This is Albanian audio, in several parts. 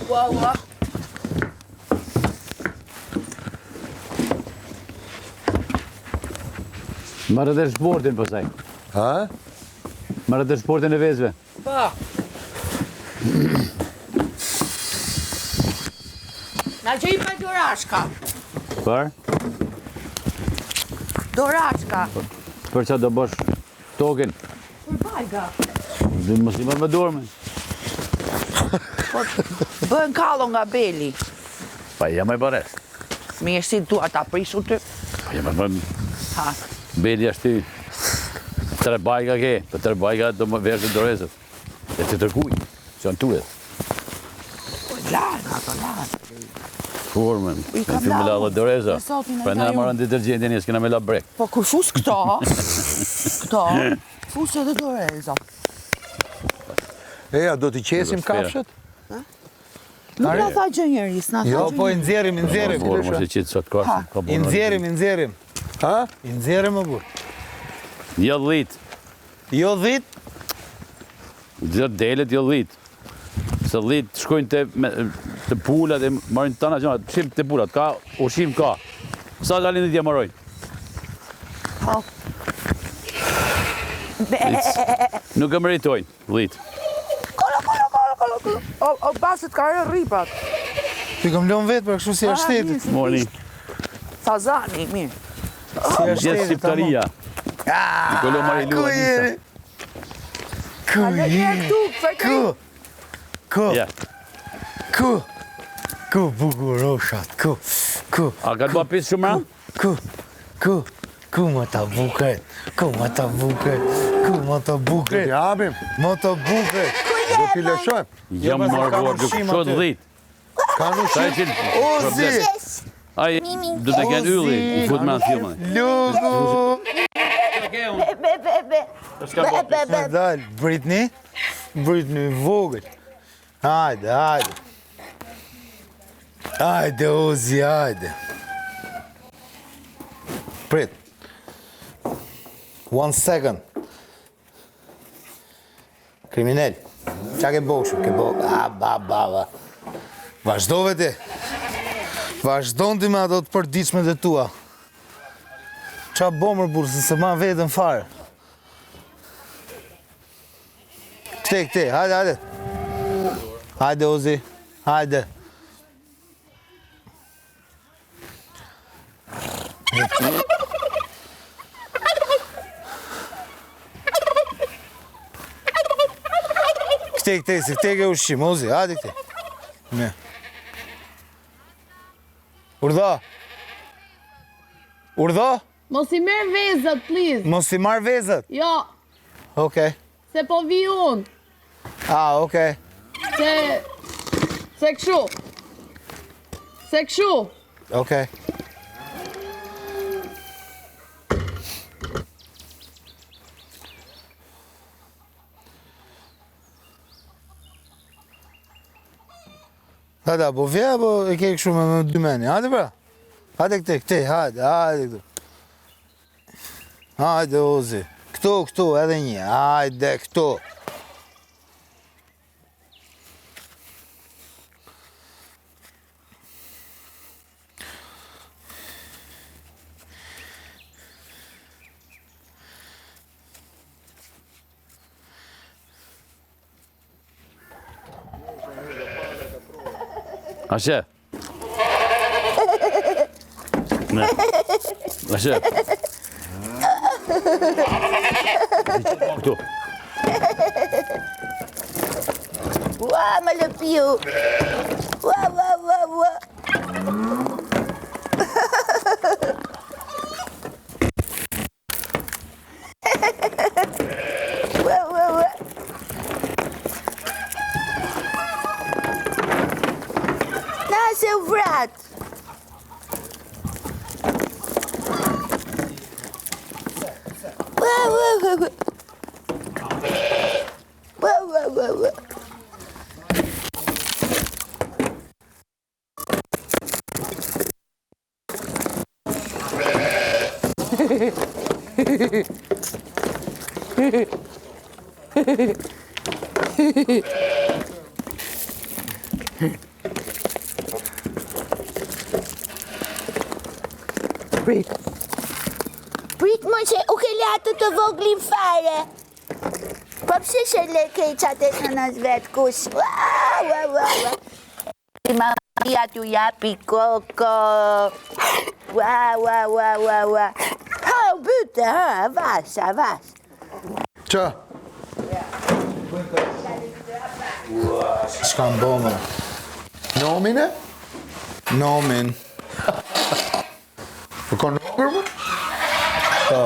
Ua, ua. Merre dhe shportin pastaj. Ha? Merre dhe shportin e vezëve. Po. Na gjej pa dorashka. Për? Dorashka. Për ça do bësh token? Për bajga. Dhe mos i marr me dorë me. Po, bëhen kallo nga beli. Pa, ja më i bare. Mirë si dua ta prishu ty. Pa, ja më bën. Ha. Beli është ti. Tre bajga ke, për tre bajga do më verë të dorezët. E të tërkuj, që janë tujet. Po, lanë, ato lanë. Kur, më, I kam në me la dhe doreza. Me zotin e Pra ne daju. marrën detergjentin, e s'kena me la brek. Po, kur fus këto, këto, fus edhe doreza. Eja, do t'i qesim kafshët? Nuk na tha gjë njeri, s'na tha Jo, gjë po i njeri. nxjerrim, i nxjerrim. Por, mos e qitë sot kafshën. ka I punë. nxjerrim, i nxjerrim. Ha? I nxjerrim o burrë. Jo dhit, Jo dhit, jo delet, jo dhit. Se dhit shkojnë te, me, te pulat e marrin tana gjërat, ushqim te pulat, ka ushqim ka. Sa dalin dhit ja marrojnë. Po. Nuk e meritojnë dhit. Kolo, kolo, kolo, kolo, kolo. O, o basit ka rënë rripat. Ti kam lënë vetë për kështu si Ah, është shtetit. mirë, Mori. Fazani, mirë. Si është Gjithë shtetit, shqiptaria. Nikolo Marilu Ku Anisa. jeni? Ku A le jeni? këtu, fekri. Ku? Ku? Ja. Ku? Ku bukuroshat? Ku? Ku? A ka të ba pis shumë rëndë? Ku? Ku? Ku më të bukur? Ku më të bukur? Ku më të Do bukur? t'i hapim, Më të bukur. do t'i lëshojmë. Jam pas marrë ka borë, duke ushqim shot aty. dhit. Ka në Sa e ushqim. qenë Ozi! Ai do të kenë ylli, i fut me atë filmin. Lugu! Be, be, be. S'ka bo pis. Në dal, Britney, Britney vogël. Hajde, hajde. Hajde, Ozi, hajde. Prit. One second. Kriminel. Qa ke bo kështu? Ke bo... A, ba, ba, ba. Vazhdove ti. Vazhdon ti me ato të përditshmet e tua. Qa bo mër burrë, se se ma vetën fare. Këte, këte, hajde, hajde. Hajde, Ozi, hajde. Këte, këte, se këte ke ushqim, Ozi, hajde këte. Ne. Urdho. Urdho, Mos i merr vezët, please. mos i marr vezët. Jo, Okej. se po vi unë. Ah, okej. Se... Se kshu. Se kshu. Okej. Hajde, po vje apo e ke kështu me, me dy mendje? Hajde pra. Hajde këte, këte, hajde, hajde këtu. Hajde Ozi. Këtu, këtu, edhe një. Hajde këtu. Ashe. Ne. Ashe. Këtu. Ua, më lëpiu. Ua, ua, ua, ua. Ua, ua, ua. Na se u vrat. Ua, ua, ua, ua. Ua, ua, ua, ua. Prit. Prit më që u ke le atë të voglin fare. Po pse s'e le keq atë e nënës vet kush? Ua, ua, ua, ua. Mamia t'ju japi koko. Ua, ua, ua, ua, ua. Ha, u byte, ha, avash, avash. Qa? Ç'kam bo më? Nomin e? Nomin. Po ka nomër më? Po.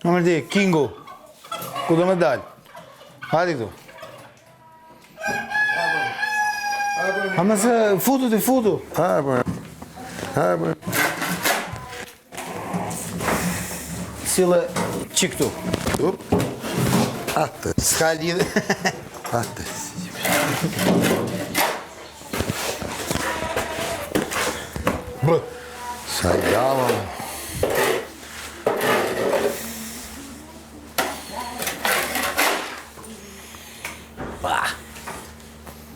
Në mërdi, Kingu, ku do me dalë? Hajde këtu. Ha më se futu ti futu. Ha, po. Ha, po. Sille që këtu. Up. Atë. S'ka lidhe. Atë. Bë. Sa i dava.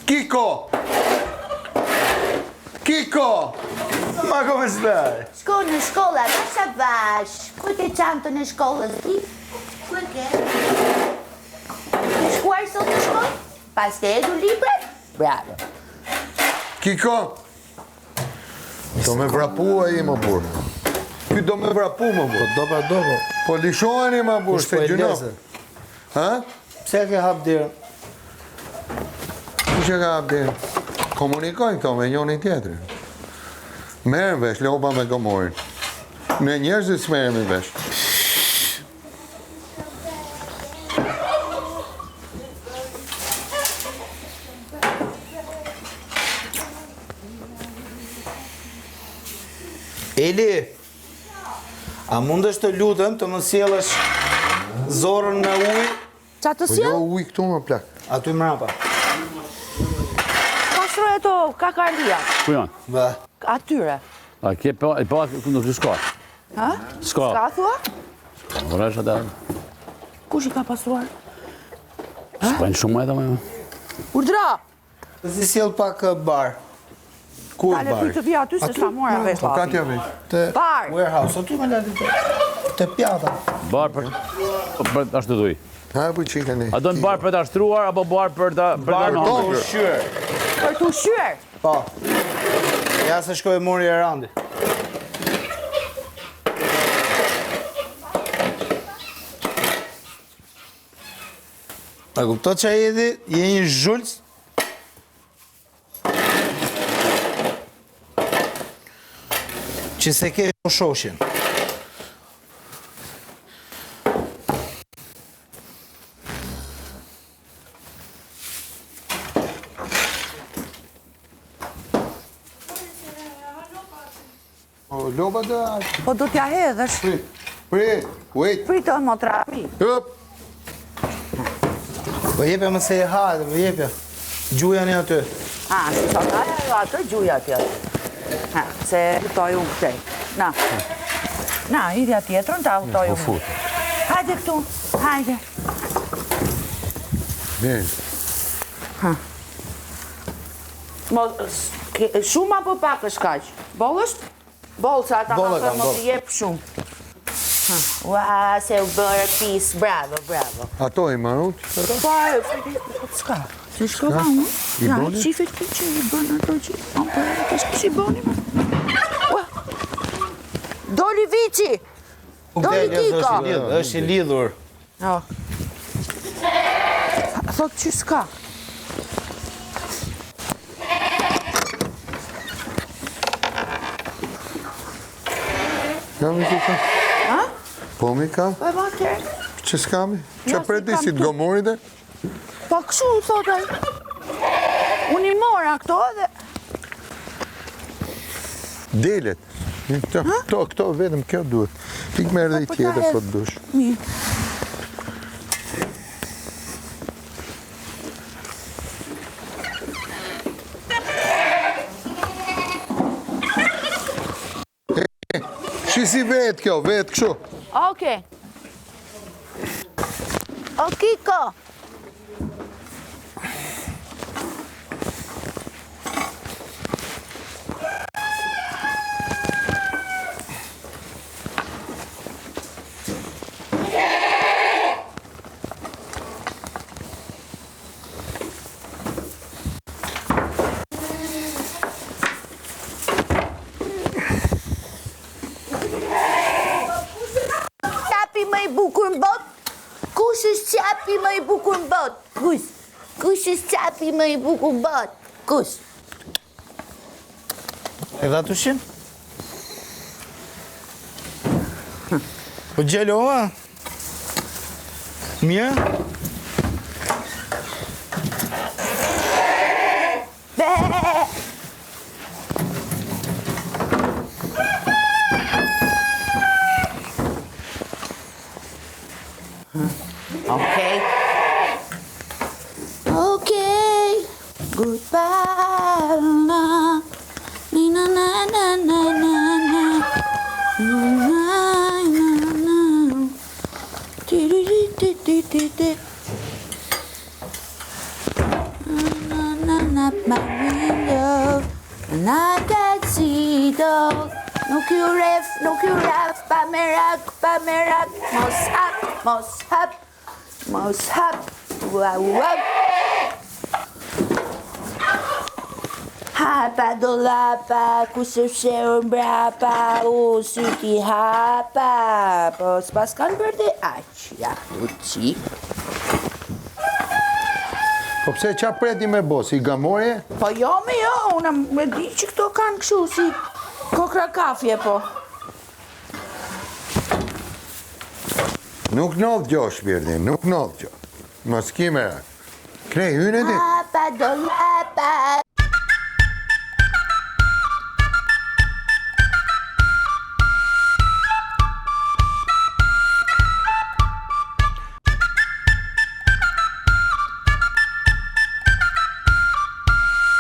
Kiko! Kiko! Ma come stai? Shko në shkolla, avash avash. Ku e ke çantën e shkollës ti? Ku e ke? Ke shkuar sot në shkollë? Pas ke hedhur librat? Bravo. Kiko! Do me vrapu ai më burrë. Ky do me vrapu më burrë. Po do pa do po. Po lëshoheni më burrë, Kush po se e gjyno. leze? Ha? Pse e ke hap derën? Kush e ka hap derën? Komunikojnë këto me njëri tjetrin. Merren vesh lopa me gomorin. Ne njerëzit s'merremi vesh. Eli, a mundesh të lutem të më sjellësh zorën me ujë Ça të Po jo sjell? ujë këtu më plak. aty mrapa? Pastroj ato kakarlia. Ku janë? Ba. Atyre. A ke pa, e pa, nuk s'ka. Ha? S'ka. S'ka thua? Ora është ata. Kush i ka pastruar? S'bajnë shumë edhe më. Urdra! Si sjell pak bar. Ku Dale është ty bari? të vi aty se sa mora vesh. Po ka t'ja vesh. Te Bar. warehouse, aty më lati te. Te pjata. Bar për për ashtu thuj. Ha, po qika ne. A do në bar për ta shtruar apo bar për ta për ta Bar në të hëngër? ushqyer. Për të ushqyer. Po. Ja se shkoi mori Erandi. A kupto që jedi? Je një zhulc? Që se ke shoshin. Po lopa do. Po do t'ja hedhësh. Prit. Prit. Wait. Prit o motra, prit. Hop. Po jepja më se e ha, po jepja. Gjuja një aty. Ha, si thot aja, jo atë gjuja atje. Ha, se hutoj unë këtej. Na. Na, hidhja tjetrën, ta hutoj Po unë. fut. Hajde këtu, hajde. Mirë. Mo, shumë apo pak është kaq? Boll është? Boll, se ata Boll ma e thënë kam, mos boll. i jep shumë. Ha, Ua, se u bërë pis, bravo, bravo. Ato i marrut? Po, ajo, po, s'ka. Se shkova unë, I ja, boni? qifet ti që i bën ato që... Po, po, tash kush i boni, më? Ua! Doli Vici! Doli Del, Kiko! Është i lidhur, është i lidhur. Jo. Thot që s'ka. Ja, mi ka. Ha? Po mi ka. Po e ma tjerë. Që s'kami? Që Ja, si preti kam si të këtu. gomorit e? Po kështu thot ai. Unë i mora këto dhe Delet. Këto, këto, këto vetëm kjo duhet. Tik merr dhe i Po, po, ta tjetër hedh. po të dush. mirë. Shi si vetë kjo, vetë kështu. Okej. O Kiko. Capi më i bukur në botë? Kush është capi më i bukur në botë? Kush? Kush është capi më i bukur në botë? Kush? E dha të ushqim? Po gjelo, ma? Mirë? Be! Okej. Okej. Goodbye. Na na na na na na na. Na na na. Ti ti ti ti ti ti. Na na na my window. And I can see dog. Nuk ju ref, nuk ju raf, pa merak, pa merak, mos hap, mos hap, mos hap, ua ua. Hapa dollapa, ku se fshehur mbrapa, u syti hapa, po s'pas kanë bërë dhe aq, ja, u qi. Po pse qa preti me bo, si gamorje? Po jo me jo, unë me di që këto kanë kështu si kokra kafje po. Nuk ndodh gjo, shpirti, nuk ndodh gjo. Mos ki merak. Knej, hynë ti? Hapa dollapa.